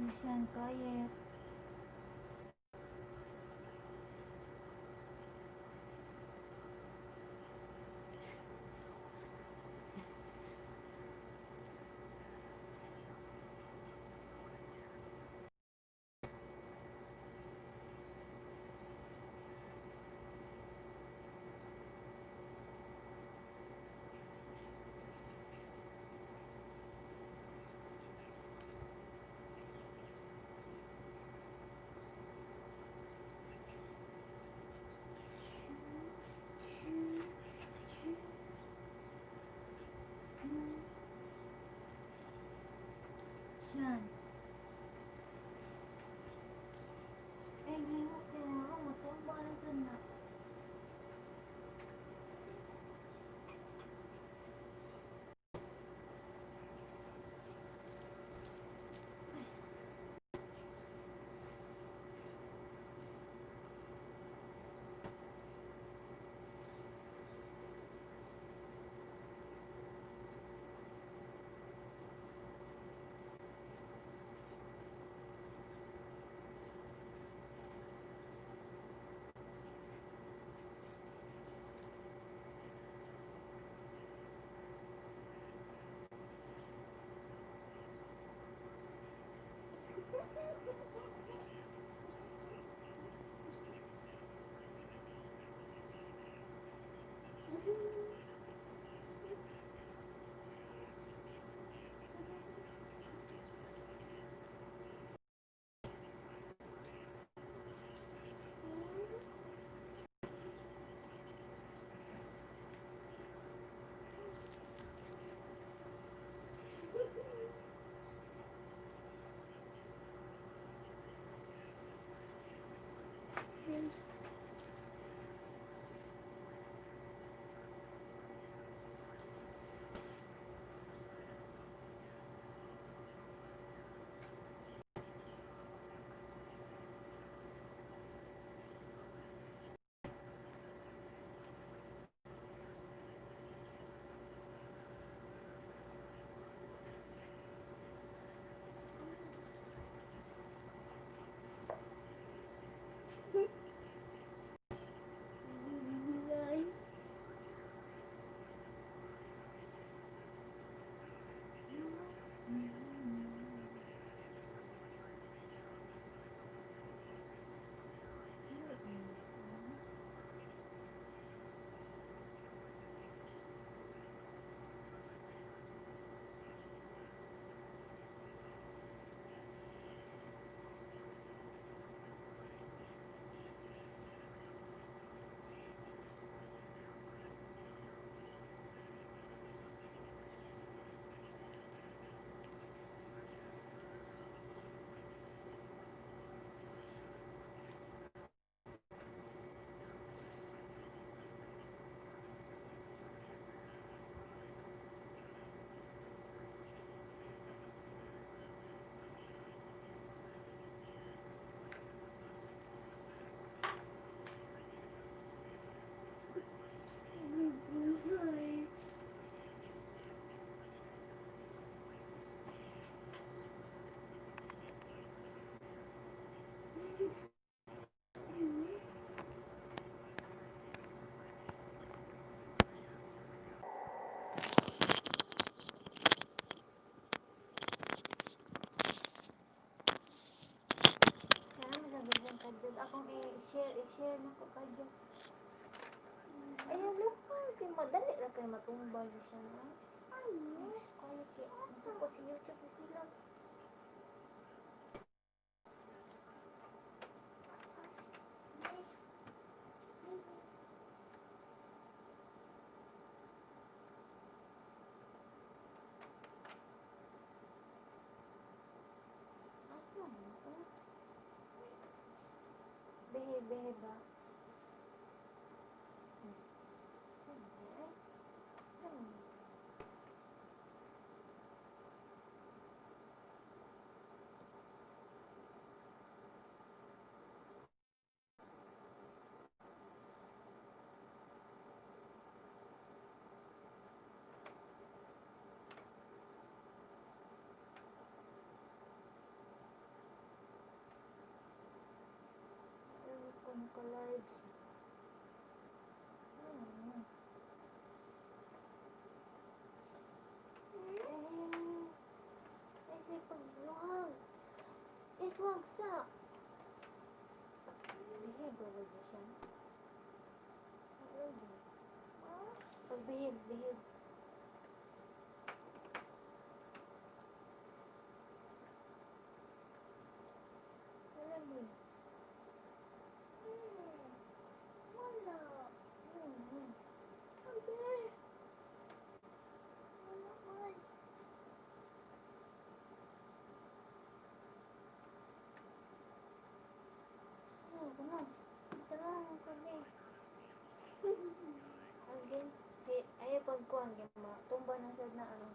Siyan quiet. Siyan. Eh, ngayong kaya ako, matumba na sa na. Guys. Guys. Sana magabigyan ka dyan. Akong i-share, i-share na ko ka dyan. Ay, hello ka. Kay madali ra kay matumbay siya na. Ano? Kaya kay masuko si YouTube okay lang. Asa man ako? Behe, behe ba? Saan ba eh? Saan ba? Naka-live siya. Eh, ay, siya pagluhag. Iswag sa. Behave ba ba siya? Lagi. Pag-behave, behave. Wala mo. Wala. Abe. Wala man. Oh, ano? Tara, kami. Again, hey, ay pagkuhan kay ma tumba na sad na ano.